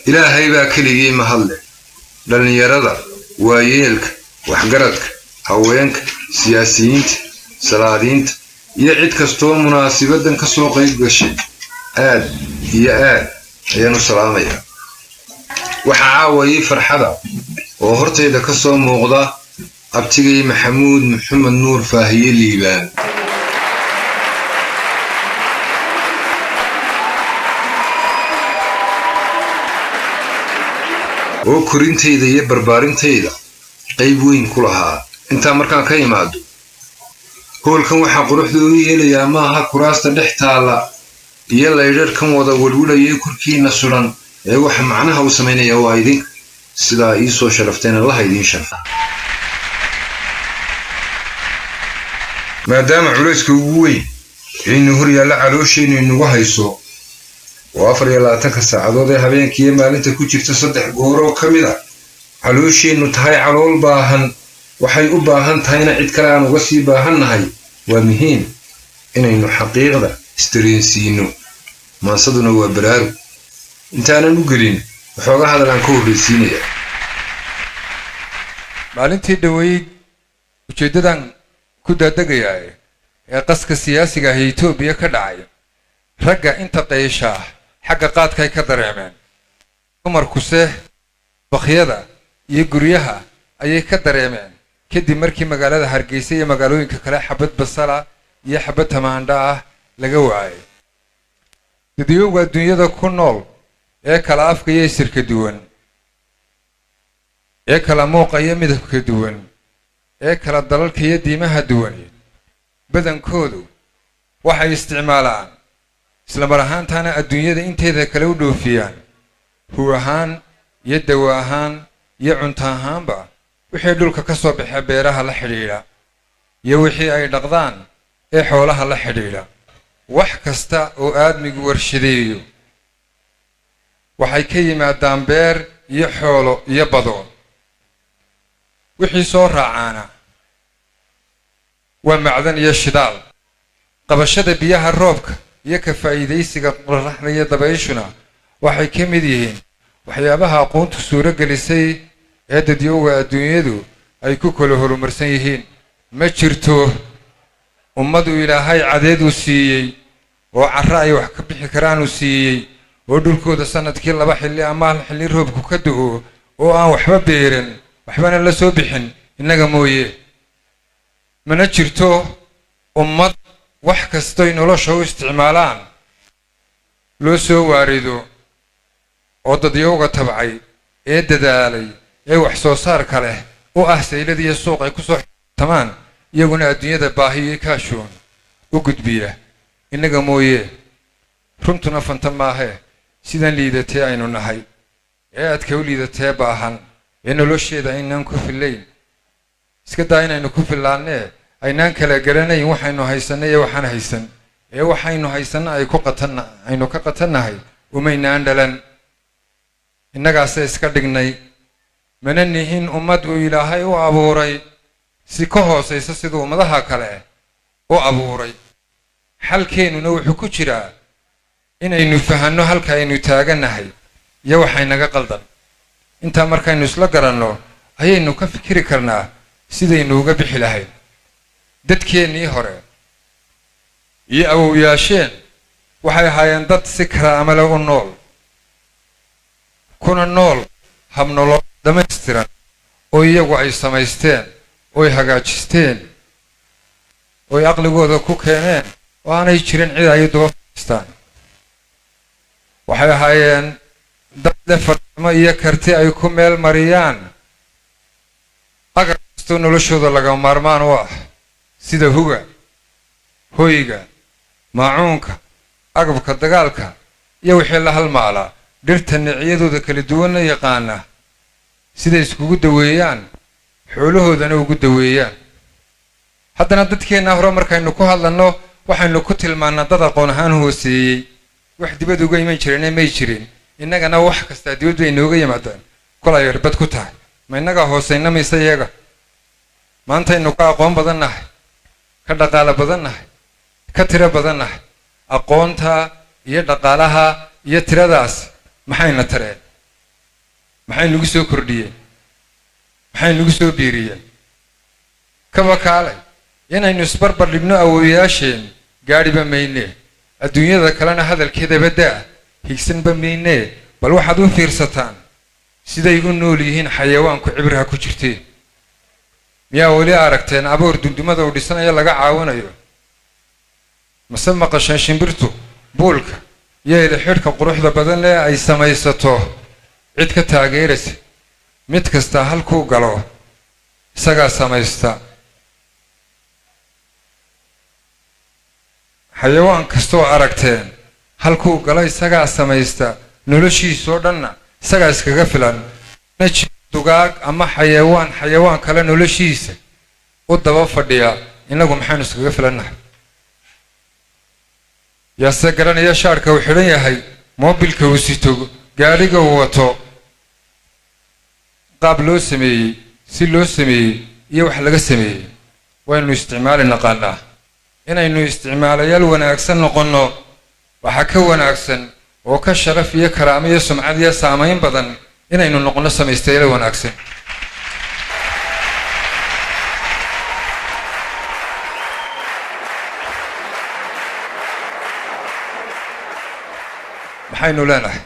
Ilaahay baa keligii mahadle. Dhallinyarada, waayeelka, waxgaradka, haweenka, siyaasiyiinta, salaadiinta iyo cid kastoo munaasibaddan ka soo qayb gashay, aad iyo aad ayaan u salaamayaa. Waxaa caawa ii farxada oo hortayda ka soo muuqda abtigay Maxamuud Maxamed Nuur Faahiye Liibaan, oo korintayda iyo barbaarintayda qayb weyn ku lahaa. Intaa markaan ka imaado, hoolkan waxaa quruxda u yeelayaa maaha kuraasta dhex taalla iyo laydharhkan wada welwilayay korkiina sudan, ee waxa macnaha u samaynaya waa idinka. Sidaa ii soo sharafteen, Allaha idiin sharfa. Maadaama culayska ugu weyn aynu hor yaalla calooshaynu inagu hayso, oo 24-ka saacadood ee habeenkiiyo maalinta ku jirta 3 gooroo ka mid a caloosheennu tahay calool baahan, waxay u baahan tahayna cid kale aan uga sii baahannahay, waa muhiim inaynu xaqiiqda isdareensiino. Maansaduna waa baraarug. Intaanan u gelin, waxooga hadal aan ka horraysiinaya. Maalintii dhoweyd ujeeddadan ku daadegayaaye ee qaska siyaasiga ah ee Etoobiya ka dhacay, ragga inta qayshaa xagga qaadkay ka dareemeen, dumarkuse bakhyada iyo guryaha ayay ka dareemeen, kadib markii magaalada Hargeysa iyo magaalooyinka kale xabad basala iyo xabad tamaandha ah laga waayay. Dadyowga adduunyada ku nool ee kala afka iyo isirka duwan, ee kala muuqa iyo midabka duwan, ee kala dalalka iyo diimaha duwan, badankoodu waxay isticmaalaan, islamar ahaantaana adduunyada inteeda kale u dhoofiyaan, hu ahaan iyo dawo ahaan iyo cunto ahaanba, wixii dhulka ka soo baxa beeraha la xidhiidha iyo wixii ay dhaqdaan ee xoolaha la xidhiidha. Wax kasta oo aadmigu warshadeeyo waxay ka yimaadaan beer iyo xoolo iyo bado. Wixii soo raacaana waa macdan iyo shidaal. Qabashada biyaha roobka iyo ka faa'iidaysiga qorraxda iyo dabayshuna waxay ka mid yihiin waxyaabaha aqoontu suuro gelisay ee dadyowga adduunyadu ay ku kala horumarsan yihiin. Ma jirto ummadu Ilaahay cadeed uu siiyey oo carro ay wax ka bixi karaan uu siiyey, oo dhulkooda sanadkii 2 xilli ama 1 xilli roobku ka da'o, oo aan waxba beerin, waxbana la soo bixin, innaga mooye. Mana jirto ummad wax kastoy nolosha u isticmaalaan loo soo waarido oo dadyowga tabcay ee dadaalay ee wax soo saarka leh u ah saylad iyo suuq ay ku soo tamaan, iyaguna adduunyada baahi iyo kaashoon u gudbiya, innaga mooye. Runtuna fanta maahe, sidan liidatee aynu nahay ee aadka u liidatee baahan ee nolosheeda aynaan ku fillayn, iska daa inaynu ku fillaannee, aynaan kala garanayn waxaynu haysanay iyo waxaan haysan, ee waxaynu haysanna ay ku qatanna aynu ka qatannahay, umaynaan dhalan, innagaase iska dhignay. Mana nihin ummad uu Ilaahay u abuuray si ka hoosaysa siduu ummadaha kale u abuuray. Xalkeennuna wuxuu ku jiraa inaynu fahanno halka aynu taagannahay iyo waxaynaga qaldan. Intaa markaynu isla garanno ayaynu ka fikiri karnaa sidaynu uga bixi lahayn. Dadkeennii hore iyo awowyaasheen waxay ahaayeen dad si karaamo leh u nool, kuna nool habnolol dhammaystiran oo iyagu ay samaysteen, ooy hagaajisteen, ooy aqligooda ku keeneen, oo aanay jirin cid ay daba fadhiistaan. Waxay ahaayeen dad leh farsamo iyo karti ay ku meel mariyaan agab kastoo noloshooda lagama maarmaan u ah, sida huga, hoyga, maacuunka, agabka dagaalka iyo wixii la halmaalaa, dhirta nicyadooda kala duwanna yaqaana siday iskugu daweeyaan, xoolahoodana ugu daweeyaan. Haddana dadkeenna hore markaynu ku hadlanno waxaynu ku tilmaannaa dad aqoon ahaan hooseeyey, wax dibad uga iman jireen may jirin. Innagana wax kastaa dibad bay inooga yimaadaan, kol ay irbad ku tahay. Ma innagaa hoosayna mise iyaga? Maantaynu ka aqoon badan nahay, ka dhaqaale badan nahay, ka tiro badan nahay. Aqoonta iyo dhaqaalaha iyo tiradaas maxayna tareen? Maxay nagu soo kordhiyeen? Maxay nagu soo biiriyeen? Kaba kaalay inaynu isbarbar dhigno awoowayaasheen gaadhiba maynee, adduunyada kalena hadalkeedaba daa, higsanba maynee. Bal waxaad u fiirsataan siday u nool yihiin xayawaanku cibraha ku jirteen. Miyaa weli aragteen aboor dundumada uu dhisanayo laga caawinayo? Mase maqasheen shimbirtu buulka iyo ilixidhka quruxda badan leh ay samaysato cid ka taageeraysa? Mid kastaa halkuu galo isagaa samaysta. Xayawaan kastoo aragteen halkuu galo isagaa samaysta, noloshiisoo dhanna isagaa iskaga filan. Dugaag ama xayawaan xayawaan kale noloshiisa u daba fadhiya, innagu maxaynu iskaga filannahay? Yaase garanaya shaarka uu xidhan yahay, moobilka uu sito, gaadhiga uu wato, qaab loo sameeyey, si loo sameeyey iyo wax laga sameeyey? Waynu isticmaali naqaanaa. Inaynu isticmaalayaal wanaagsan noqonno waxaa ka wanaagsan oo ka sharaf iyo karaamo iyo sumcad iyo saamayn badan inaynu noqonno samaystayaal wanaagsan. Maxaynu leenahay?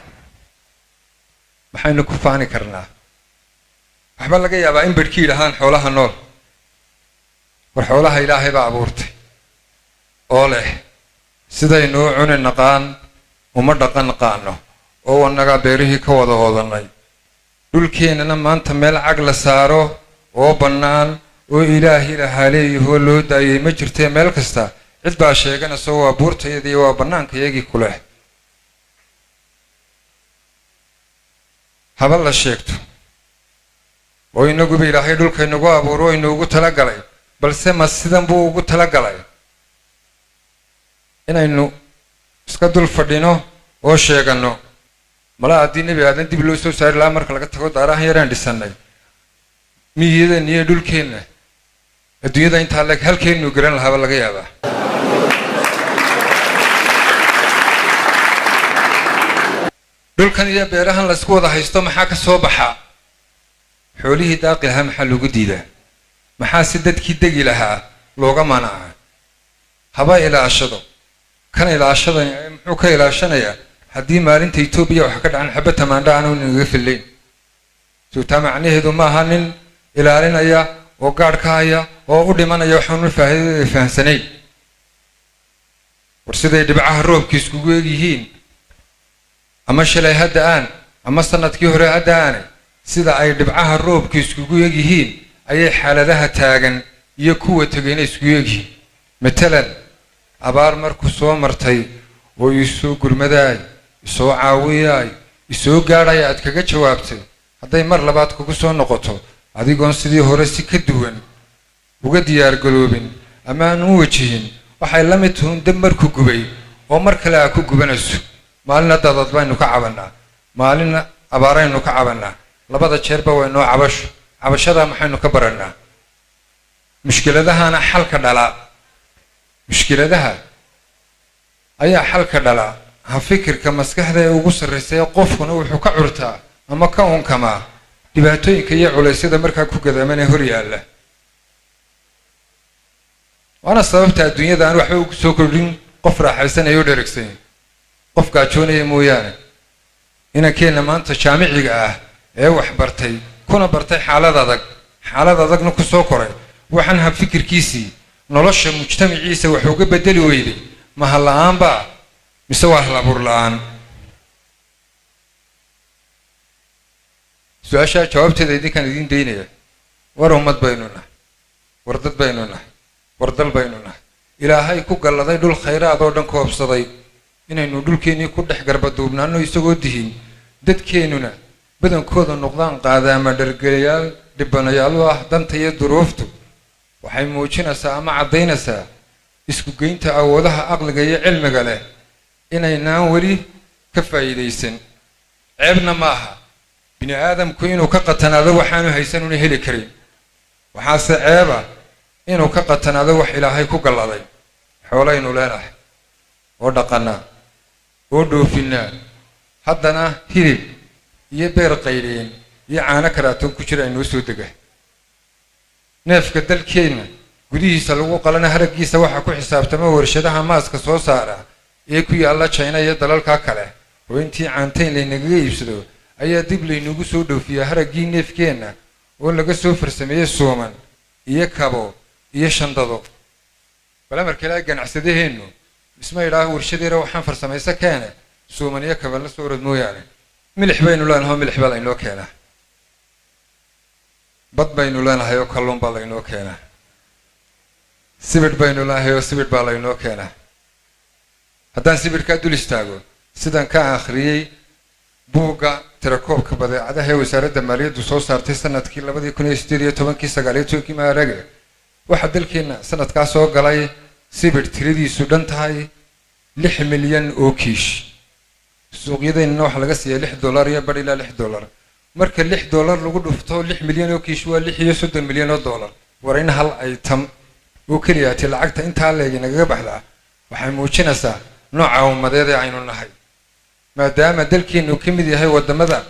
Maxaynu ku faani karnaa? Waxba laga yaabaa in bedhkii yidhahaan xoolaha nool. War xoolaha Ilaahay baa abuurtay oo leh. Sidaynu u cuni naqaan uma dhaqan naqaano, oo annagaa beerihii ka wada oodannay. Dhulkeennana maanta meel cag la saaro oo bannaan oo Ilaahi lahaa leeyahoo loo daayay ma jirtee, meel kasta cid baa sheeganayso waa buurtayadii, waa bannaankayagii ku leh. Haba la sheegto oo inaguba Ilaahay dhulkaynagu abuuro o inuugu talagalay, balse ma sidan buu ugu talagalay inaynu iska dul fadhino oo sheeganno? Mala haddii Nebi Aadan dib loo soo saari lahaa, marka laga tago daarahan yaraan dhisannay, miyiyadan iyo dhulkeenna adduunyada intaa leeg halkeennuu garan lahaaba laga yaabaa. Dhulkan iyo beerahan laysku wada haysto maxaa ka soo baxaa? Xoolihii daaqi lahaa maxaa loogu diidaa? Maxaa si dadkii degi lahaa looga manacaa? Haba ilaashado kan ilaashadani, muxuu ka ilaashanayaa haddii maalinta Etoobiya wax ka dhacan xabad tamaandha aanu nagaga fillayn? Sowtaa macnaheedu maaha nin ilaalinaya oo gaadh ka haya oo u dhimanaya waxaanu faa'iidada fahamsanayn. War siday dhibcaha roobka iskugu eg yihiin, ama shalay hadda aan ama sanadkii hore hadda aanay, sida ay dhibcaha roobka iskugu eg yihiin ayay xaaladaha taagan iyo kuwa tegayna iskugu egyihiin. Matalan, abaar markuu soo martay oo isoo gurmadaay, isoo caawiyaay, isoo gaadhaya aad kaga jawaabtay, hadday mar labaad kugu soo noqoto adigoon sidii hore si ka duwan uga diyaargaroobin ama aan u wajihin, waxay la mid tuhuun dab markuu gubay oo mar kale aa ku gubanayso. Maalina dadad baynu ka cabannaa, maalina abaaraynu ka cabannaa, labada jeerba waynoo cabasho. Cabashadaa maxaynu ka barannaa? Mushkiladahana xalka dhalaa, mushkiladaha ayaa xalka dhalaa. Ha fikirka maskaxda ee ugu sarraysa ee qofkuna wuxuu ka curtaa ama ka unkamaa dhibaatooyinka iyo culaysyada markaa ku gadaamanee hor yaalla. Waana sababta adduunyada aan waxba ugu soo kordhin qof raaxaysanaya o dheregsan, qof gaajoonaya mooyaane. Inankeenna maanta jaamiciga ah ee wax bartay, kuna bartay xaalad adag, xaalad adagna ku soo koray, waxaan hab fikirkiisii nolosha mujtamaciisa wax uga bedeli weyday mahal la-aanba mise waa hal abuur la-aan? Su-aashaa jawaabteeda idinkaan idiin daynaya. War ummad baynu nahay, war dad baynu nahay, war dal baynu nahay Ilaahay ku galladay dhul khayraad oo dhan koobsaday. Inaynu dhulkeennii ku dhex garbaduubnaano isagoo dihin, dadkeennuna badankooda noqdaan qaadaama dhargelayaal, dhibanayaal u ah danta iyo duruuftu, waxay muujinaysaa ama caddaynaysaa isku geynta awoodaha aqliga iyo cilmiga leh inaynaan weli ka faa'iidaysan. Ceebna ma aha bini aadamku inuu ka qatanaado waxaanu haysan una heli karin, waxaase ceeba inuu ka qatanaado wax Ilaahay ku galladay. Xoolaynu leenahay oo dhaqannaa oo dhoofinnaa, haddana hilib iyo beer qaydheen Iyo caano karaatoon ku jira inoo soo dega. Neefka dalkeenna gudihiisa lagu qalana haraggiisa waxaa ku xisaabtama warshadaha maaska soo saara ee ku yaalla China iyo dalalka kale, oo intii caantayn laynagaga iibsado ayaa dib laynagu soo dhoofiyaa haraggii neefkeenna oo laga soo farsameeyey suuman iyo kabo iyo shandado. Bal amarka Ilaahay, ganacsadaheennu isma idhaaho warshadeera waxaan farsamaysa keene, suuman iyo kaba la soo orod mooyaane. Milix baynu leenahay oo milix baa laynoo keenaa. Bad baynu leenahay oo kalluun baa laynoo keenaa. Sibidh baynu leenahay oo sibidh baa laynoo keenaa. Haddaan sibidhkaa dul istaago, sidan ka akhriyey buugga tirakoobka badeecadaha ee Wasaaradda Maaliyaddu soo saartay sanadkii 2018-kii, 19-kii maarage, waxaa dalkeenna sanadkaa soo galay sibidh tiradiisu dhan tahay 6 milyan oo kiish. Suuqyadeennana waxaa laga siiyaa $6 iyo badh ilaa $6. Marka $6 lagu dhufto 6 milyan oo kiish, waa 36 milyan oo dollar. War in hal item oo keliya ti lacagta intaa leegi nagaga baxdaa waxay muujinaysaa nooca ummadeed ee aynu nahay. Maadaama dalkeenu ka mid yahay waddamada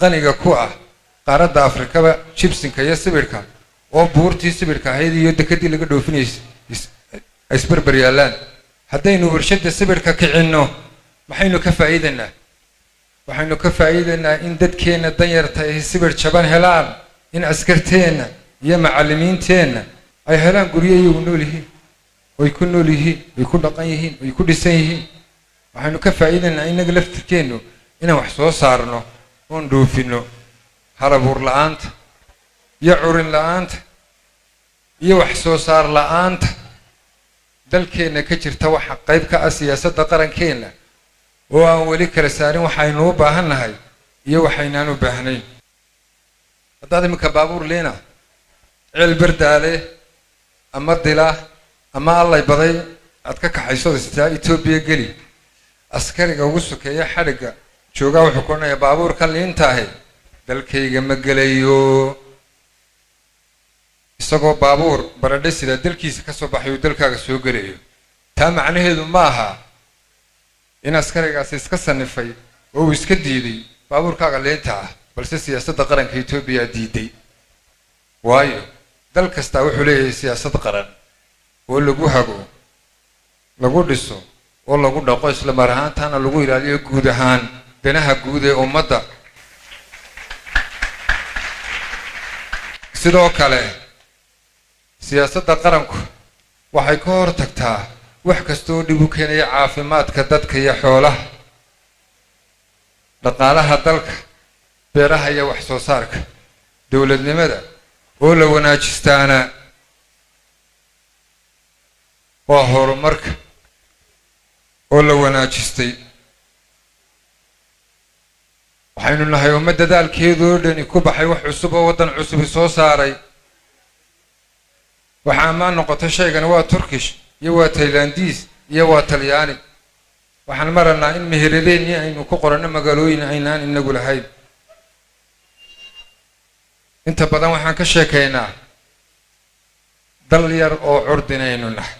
qaniga ku ah qaaradda Afrikaba jibsinka iyo sibidhka, oo buurtii sibidhka ahayd iyo dekadii laga dhoofinayay ay isbarbar yaallaan, haddaynu warshadda sibidhka kicinno, maxaynu ka faa'iidaynaa? Waxaynu ka faa'iidaynaa in dadkeenna danyarta ay sibidh jaban helaan, in askarteenna iyo macallimiinteenna ay helaan guryo iyagu nool yihiin, oy ku nool yihiin, oy ku dhaqan yihiin, oy ku dhisan yihiin. Waxaynu ka faa'iidaynaa innaga laftirkeennu inaan wax soo saarno oon dhoofinno. Halabuur la-aanta iyo curin la-aanta iyo wax soo saar la-aanta dalkeenna ka jirta waxa qayb ka ah siyaasadda qarankeenna oo aan weli kala saarin waxaynu u baahan nahay iyo waxaynaan u baahnayn. Haddaad iminka baabuur liina Ceel Bardaale ama Dila ama Allay Baday aad ka kaxayso istaa Etoobiya geli, askariga ugu sokeeya xadhigga joogaa wuxuu ku odhanayaa, "Baabuurkan liintaahi dalkayga ma gelayo." Isagoo baabuur baradhe sida dalkiisa ka soo baxay uu dalkaaga soo gelayo. Taa macnaheedu ma aha in askarigaasi iska sanifay oo uu iska diiday baabuurkaaga liinta ah, balse siyaasadda qaranka Etoobiya diiday. Waayo, dal kastaa wuxuu leeyahay siyaasad qaran oo lagu hago, lagu dhiso oo lagu dhaqo, isla mar ahaantaana lagu ilaaliyo guud ahaan danaha guud ee ummadda. Sidoo kale siyaasadda qaranku waxay ka hor tagtaa wax kasta oo dhib u keenaya caafimaadka dadka iyo xoolaha, dhaqaalaha dalka, beeraha iyo wax soo saarka. Dowladnimada oo la wanaajistaana waa horumarka oo la wanaajistay. Waxaynu nahay ummad dadaalkeedoo dhani ku baxay wax cusub oo waddan cusubi soo saaray. Waxaa ammaan noqotay shaygani waa Turkish iyo waa Tailandis iyo waa Talyaani. Waxaan maranaa in meheradeenii aynu ku qoranno magaalooyin aynaan inagu lahayn. Inta badan waxaan ka sheekaynaa dal yar oo curdinaynu nahay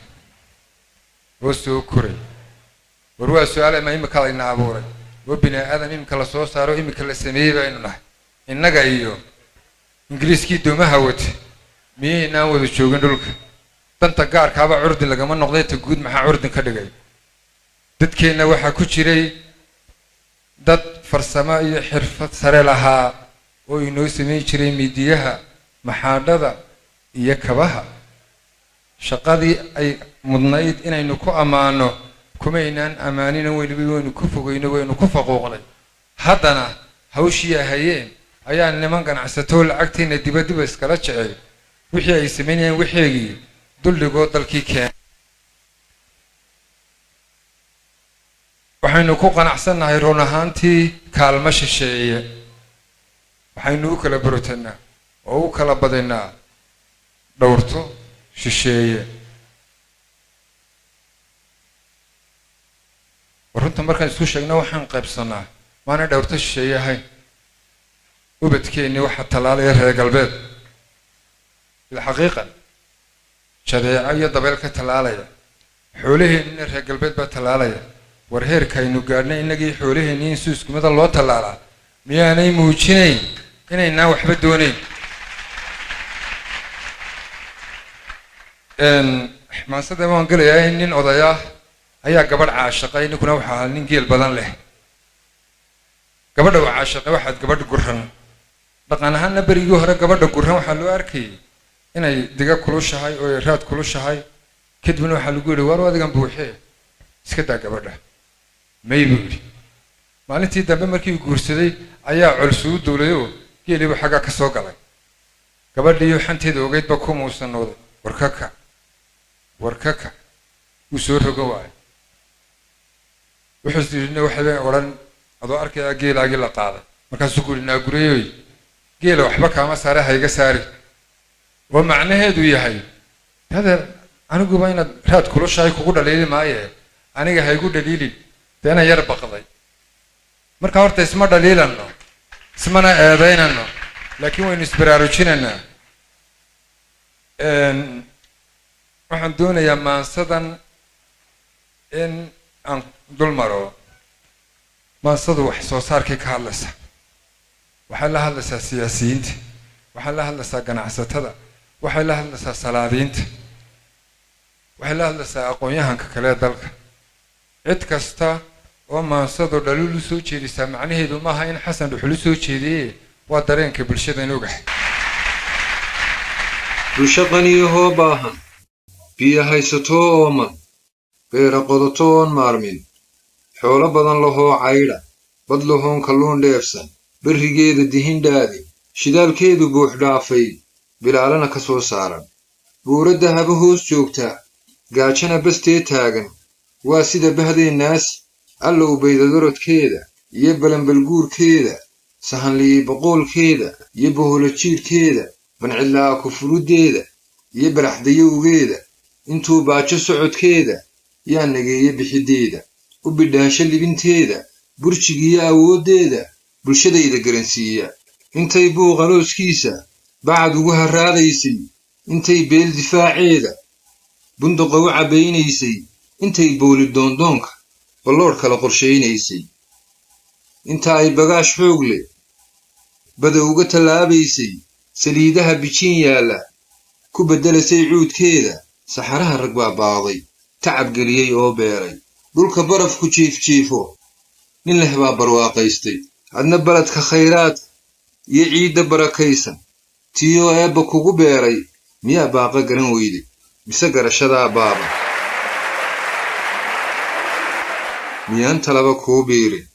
oo soo koray. War waa su-aal, ama imika layna abuuray oo bini aadam imika la soo saaro, imika la sameeyey baynu nahay? Innaga iyo Ingiriiskii doomaha wate miyaynaan wada joogin dhulka? Danta gaarkaaba curdin lagama noqday, ta guud maxaa curdin ka dhigay? Dadkeenna waxaa ku jiray dad farsamo iyo xirfad sare lahaa oo inoo samayn jiray midiyaha, maxaadhada iyo kabaha. Shaqadii ay mudnayd inaynu ku ammaano kumaynaan ammaanina, weliba waynu ku fogeyno, waynu ku faquuqnay. Haddana hawshii ahayeen ayaa niman ganacsatoo lacagteenna dibadiba iskala jecel wixii ay samaynayeen waxeegii duldhigoo dalkii keenay. Waxaynu ku qanacsannahay run ahaantii kaalmo shisheeye. Waxaynu u kala borotanaa oo u kala badinaa dhowrto shisheeye. Runta markaan isku sheegna, waxaan qaybsanaa maana dhowrto shisheeye ahayn. Ubadkeennii waxaa tallaalaya reer galbeed, bilxaqiiqa jadeeco iyo dabeel ka tallaalaya. Xoolaheennina reer galbeed baa tallaalaya. War heerka aynu gaadhnay innagii xoolaheennii in si iskumida loo tallaalaa miyaanay muujinayn Inaynaan waxba doonayn. Maansada waan gelayaa. In nin odaya ayaa gabadh caashaqay. Ninkuna waxaa ahaa nin geel badan leh. Gabadha uu caashaqay waxaad gabadh guran. Dhaqan ahaanna berigii hore gabadha guran waxaa loo arkayay inay diga kulushahay oo ay raad kulushahay. Kadibna waxaa lagu yidhi, "Waar, adigan buuxee, iska daa gabadha." "May," buu yidhi. Maalintii dambe markii uu guursaday ayaa colsuu duulayoo geeliibuu xaggaa ka soo galay. Gabadhiiyo xanteeda ogeydba ku muusanooday, "War ka kac, war ka kac." Wuu soo rogo waayo. Wuxuu yidhi, "Waxay odhan adoo arkayaa geelaagii la qaaday." Markaasuu ku yidhi, "Naagurayoy, geela waxba kaama saare, hayga saari." Oo macnaheedu yahay, "Adeer, aniguba inaad raad kulushahay kugu dhaliili maaye, aniga haygu dhaliilin." Deena yar baqday. Marka horta isma dhaliilanno, ismana eedaynano, laakiin waynu isbaraarujinaynaa. Waxaan doonayaa maansadan in aan dul maro. Maansadu wax soo saarkay ka hadlaysaa. Waxay la hadlaysaa siyaasiyiinta, waxay la hadlaysaa ganacsatada, waxay la hadlaysaa salaadiinta, waxay la hadlaysaa aqoon-yahanka kale ee dalka, cid kasta oo maansadu dhaliil u soo jeedisaa. Macnaheedu maaha in Xasan Dhuxul u soo jeediye, waa dareenka bulshada ogahay. Bulsho qaniyahoo baahan, biyo haysatoo ooman, beera qodato oon maarmin, xoolo badan lahoo caydha, bad lahoon kalluun dheefsan, berrigeeda dihindhaadi, shidaalkeedu buux dhaafay, bilaalana ka soo saaran, buuro dahabo hoos joogta, gaajana bastee taagan, waa sida bahdeennaas. Allow baydadorodkeeda iyo balanbalguurkeeda, sahanliyey boqoolkeeda iyo boholo jiidhkeeda, bancidlaa kufuruddeeda iyo baraxdayowgeeda, intuu baajo socodkeeda, yaa nageeye bixiddeeda, u bidhaansho libinteeda, burjigiiyo awooddeeda, bulshadayda garansiiya. Intay buuqalooskiisa bacad ugu harraadaysay, intay beel difaaceeda bunduqa u cabbaynaysay, intay booli doondoonka balloodh kala qorshaynaysay, inta ay bagaash xoog leh bada uga tallaabaysay, saliidaha bijiin yaalla ku beddelasay cuudkeeda, saxaraha rag baa baaday, tacab geliyey oo beeray. Dhulka barafku jiifjiifo nin leh baa barwaaqaystay. Adna baladka khayraadka iyo ciidda barakaysan tiiyoo eebba kugu beeray, miyaa baaqa garan weyday, mise garashadaa baaba? Miyaan talaba kuu biirin?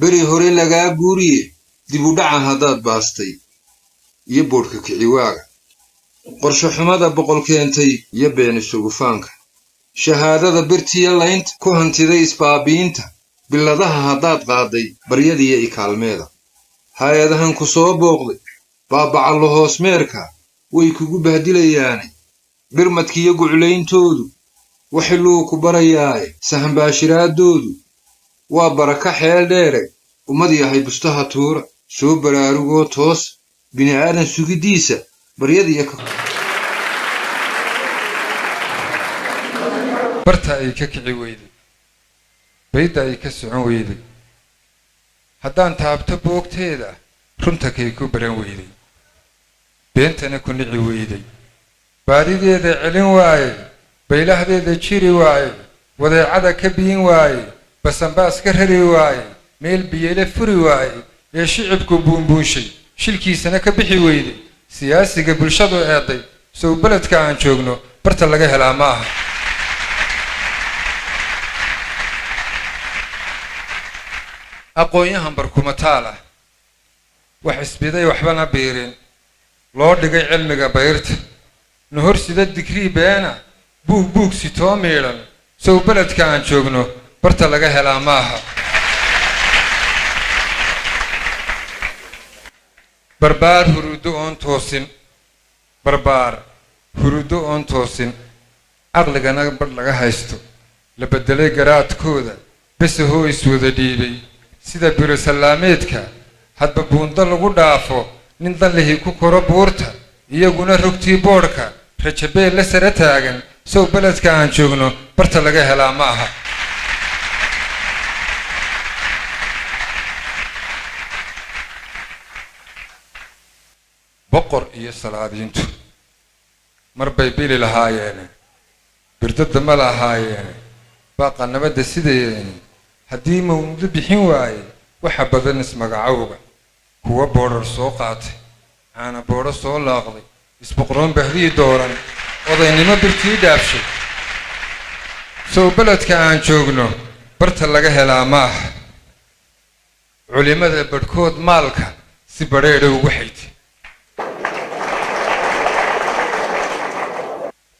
Beri hore lagaa guuriye dib u dhaca haddaad baastay iyo boodhka kiciwaaga, qorshe xumada boqol keentay iyo been isugufaanka, shahaadada birtiya laynta ku hantiday, isbaabiinta biladaha haddaad qaaday, baryadiiyo ikaalmeeda, hay-adahan ku soo booqday baabacallo hoosmeerka way kugu bahdilayaane, birmadkiiyo guclayntoodu waxiluu ku barayaaye, sahanbaashiraaddoodu waa baraka xeel dheere. Ummad yahay, bustaha tuura, soo baraarugoo toos bini'aadan sugiddiisa baryadiiyo ka Barta ay ka kici weyday, bayda ay ka socon weyday, haddaan taabto boogteeda, runta kay ku baran weyday, beentana ku nici weyday, baadideeda celin waaye, baylahdeeda jiri waaye, wadeecada ka biin waaye, basanbaas ka rari waaye, meel biyele furi waaye, ee shicibku buunbuunshay, shilkiisana ka bixi weyday, siyaasiga bulshadu eeday, sow beledka aan joogno barta laga helaa ma aha. Aqoon-yahan barkumataal ah, wax isbiday, waxbana biirin, loo dhigay cilmiga bayrta, nuhor sida digrii beena, buug buug sitoo miidhan, sow beledka aan joogno barta laga helaa ma aha. Barbaar hurudo oon toosin, barbaar hurudo oon toosin, caqligana badh laga haysto, la beddelay garaadkooda, besahoo iswada dhiibay sida biro-sallaameedka, hadba buundo lagu dhaafo, nin danlihii ku koro buurta, iyaguna rogtii boodhka rajabeel la sare taagan, sow beledka aan joogno barta laga helaa ma aha. Boqor iyo salaadiintu mar bay bili lahaayeene, birdada ma lahaayeene, baaqa nabadda sideeni. Haddii mawdo bixin waaye, waxa badan ismagacowga. Kuwa boodhar soo qaatay, caana boodho soo laaqday, isboqroon bahdii dooran, odaynimo birtii dhaafshay. Sow beledka aan joogno barta laga helaa ma aha. Culimada badhkood maalka si badheedha ugu xaytay.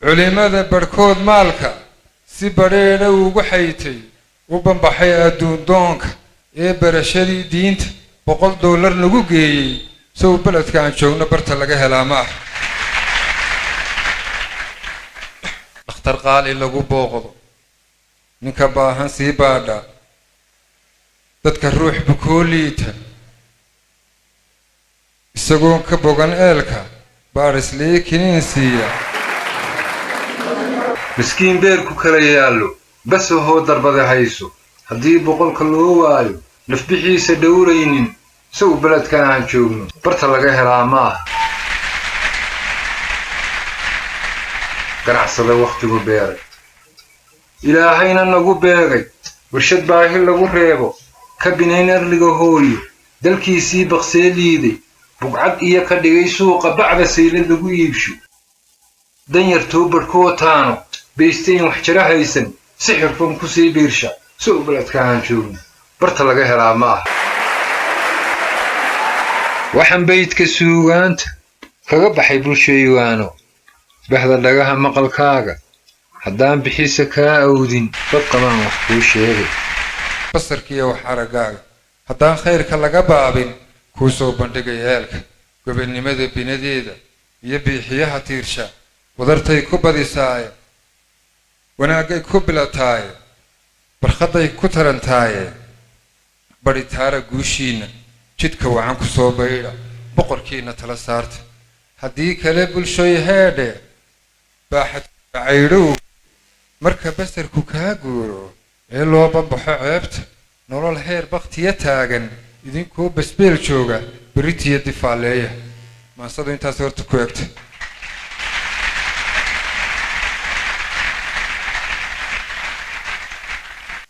Culimada badhkood maalka si badheedha ugu xaytay, u bambaxay adduun doonka ee barashadii diinta $100 lagu geeyey. Sow beledka aan joogno barta laga helaa ma aha. Dhakhtar qaali lagu booqdo, ninka baahan sii baadha, dadka ruux bukoo liita, isagoon ka bogan eelka baadhislee kiniin siiya. Miskiin beerku kala yaallo, basahoo darbada hayso, haddii boqolka loo waayo, nafbixiisa dhowraynin. Sow beledkan aan joogno barta laga helaa ma aha. Ganacsada wakhtigu beeray, Ilaahayna nagu beegay, warshad baahi lagu reebo, ka binayn arliga hooyo, dalkiisii baqsee liiday, bugcad iyo ka dhigay suuqa bacda saylad lagu iibsho, danyartoo badhkoo taano baystayn wax jara haysan, sixirfun ku sii biirsha. Sow beledka aan joogno barta laga helaa ma aha. Waxaan baydka suugaanta kaga baxay bulshaywaano, bahda dhagaha maqalkaaga haddaan bixisa kaa awdin, dad qabaan wax kuu sheegay. Basarkiiyo wax araggaaga haddaan khayrka laga baabin, kuu soo bandhigay eelka gobonnimada binadeeda iyo biixiyaha tiirsha. Wadartay ku badisaaye, wanaaggay ku bilataaye, barkhadday ku tarantaaye, badhitaara guushiinna, jidka wacan ku soo baydha, boqorkiina tala saarta. Haddii kale bulshoy heedhe baaxad caydhow, marka basarku kaa guuro ee loo bambaxo ceebta, nolol heer bakhtiya taagan, idinkoo basbeel jooga, berritiya difaaleeya. Maansadu intaas horta ku egta.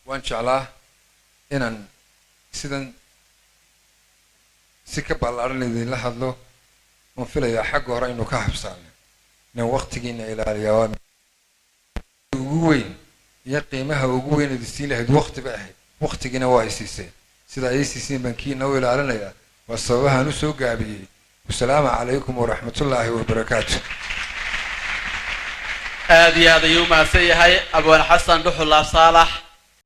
Waan jeclaa inaan sidan si ka ballaaran idinla hadlo. Waan filayaa xagga hore aynu ka habsaanay inaan waktigiina ilaaliyaa waa ugu weyn iyo qiimaha ugu weyn idi siin lahayd. Wakti ba ahayd, waktigiina waa ay siiseen. Sida ay siiseen baan kiina u ilaalinayaa, waa sababahaan usoo gaabiyey. Wasalaamu calaykum waraxmatullaahi wabarakaatu. Aad iyo aad ayuu umahadsan yahay Abwaan Xasan Dhuxul Laab Saalax.